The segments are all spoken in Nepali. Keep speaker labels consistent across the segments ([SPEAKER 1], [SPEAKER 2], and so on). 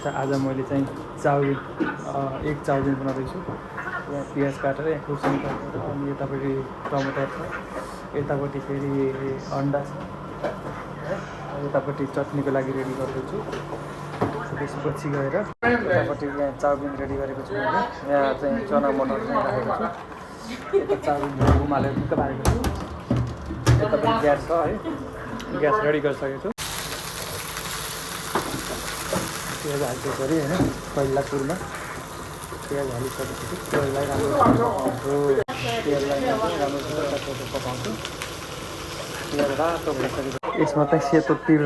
[SPEAKER 1] आज मैले चाहिँ चाउमिन एक चाउमिन बनाउँदैछु। यहाँ पियाज काटेर यहाँ खुर्सानी काटेर अनि यतापट्टि टमाटर छ, यतापट्टि फेरि अन्डा छ, यतापट्टि चटनीको लागि रेडी गर्दैछु। त्यसपछि गएर यतापट्टि यहाँ चाउमिन रेडी गरेको छु मैले। यहाँ चाहिँ चना मटर चाहिँ राखेको छु। यता चाउमिन उमालेर ठिक्क पारेको छु। यतापट्टि ग्यास छ है, ग्यास रेडी गरिसकेको छु। प्याज हाल्छु पऱ्यो होइन, पहिला सुरुमा प्याज हालिसकेपछि प्याजलाई राम्रो पकाउँछु। प्याजलाई राम्रो पकाउँछु। प्याज रातो भइसकेपछि यसमा चाहिँ सेतो तिल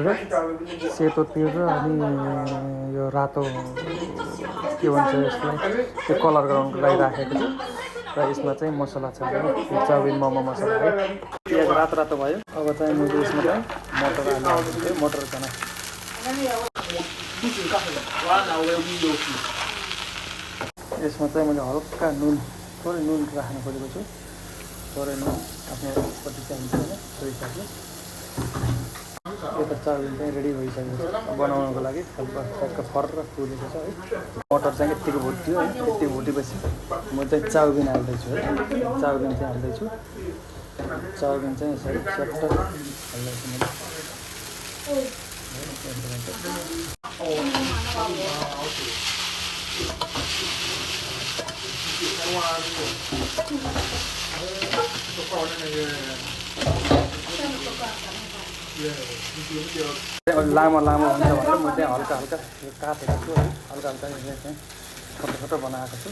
[SPEAKER 1] र अनि यो रातो के भन्छ यसलाई, त्यो कलर गराउनुको लागि राखेको छु। र यसमा चाहिँ मसला छ, चाउमिन मोमो मसला है। प्याज रातो भयो। अब चाहिँ मैले यसमा चाहिँ मटर हाल्छु, मटर चना। यसमा चाहिँ मैले हल्का नुन, थोरै नुन राख्नु खोजेको छु। थोरै नुन आफ्नो पट्टि चाहिन्छ होइन, त्यो हिसाबले। यता चाउमिन चाहिँ रेडी भइसकेको छ बनाउनको लागि। ठ्याक्क फर्र फुलेको छ है। मटर चाहिँ यत्तिको भुट्यो है। यत्तिको भुटेपछि म चाहिँ चाउमिन हाल्दैछु है। चाउमिन चाहिँ हाल्दैछु। चाउमिन चाहिँ यसरी च्याप्ट हाल्दैछु मैले। लामो लामो हुन्छ भनेर म चाहिँ हल्का हल्का काटेको छु है। हल्का हल्का चाहिँ छोटो छोटो बनाएको छु।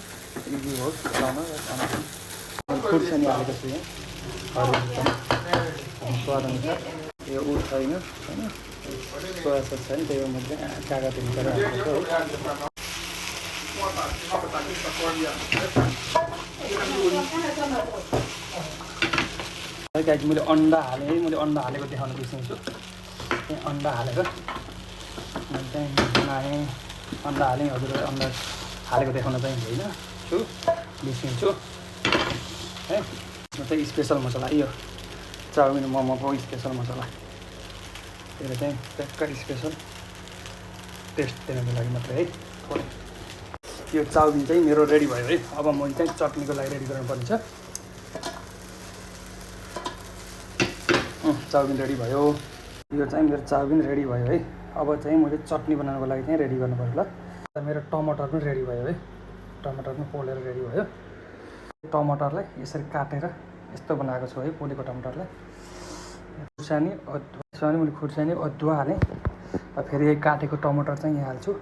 [SPEAKER 1] इजी होस् बनाउन। खुर्सानी हालेको छु यहाँ, स्वाद अनुसार। यो उ छैन होइन, सोया सस छैन, त्यही भएर मैले चाहिँ कागज गरेर हालेको छु है। गाइस मैले अन्डा हालेँ है। मैले अन्डा हालेको देखाउन बिर्सिन्छु। त्यहाँ अन्डा हालेर मैले चाहिँ बनाएँ। अन्डा हालेँ हजुरलाई अन्डा हालेको देखाउन चाहिँ बिर्सिन्छु है। यसमा चाहिँ स्पेसल मसला यो चाउमिन मोमोको स्पेसल मसला। यसले चाहिँ ट्याक्क स्पेसल टेस्ट दिनको लागि मात्रै है। यो चाउमिन चाहिँ मेरो रेडी भयो है। अब मैले चाहिँ चटनीको लागि रेडी गर्नुपर्ने छ। चाउमिन रेडी भयो। यो चाहिँ मेरो चाउमिन रेडी भयो है। अब चाहिँ मैले चटनी बनाउनको लागि चाहिँ रेडी गर्नु पर्यो ल। मेरो टमाटर पनि रेडी भयो है। टमाटर पनि पोलेर रेडी भयो। टमाटरलाई यसरी काटेर यस्तो बनाएको छु है, पोलेको टमाटरलाई। खुर्सानी मैले खुर्सानी अदुवा हालेँ। फेरि काटेको टमाटर चाहिँ यहाँ हाल्छु।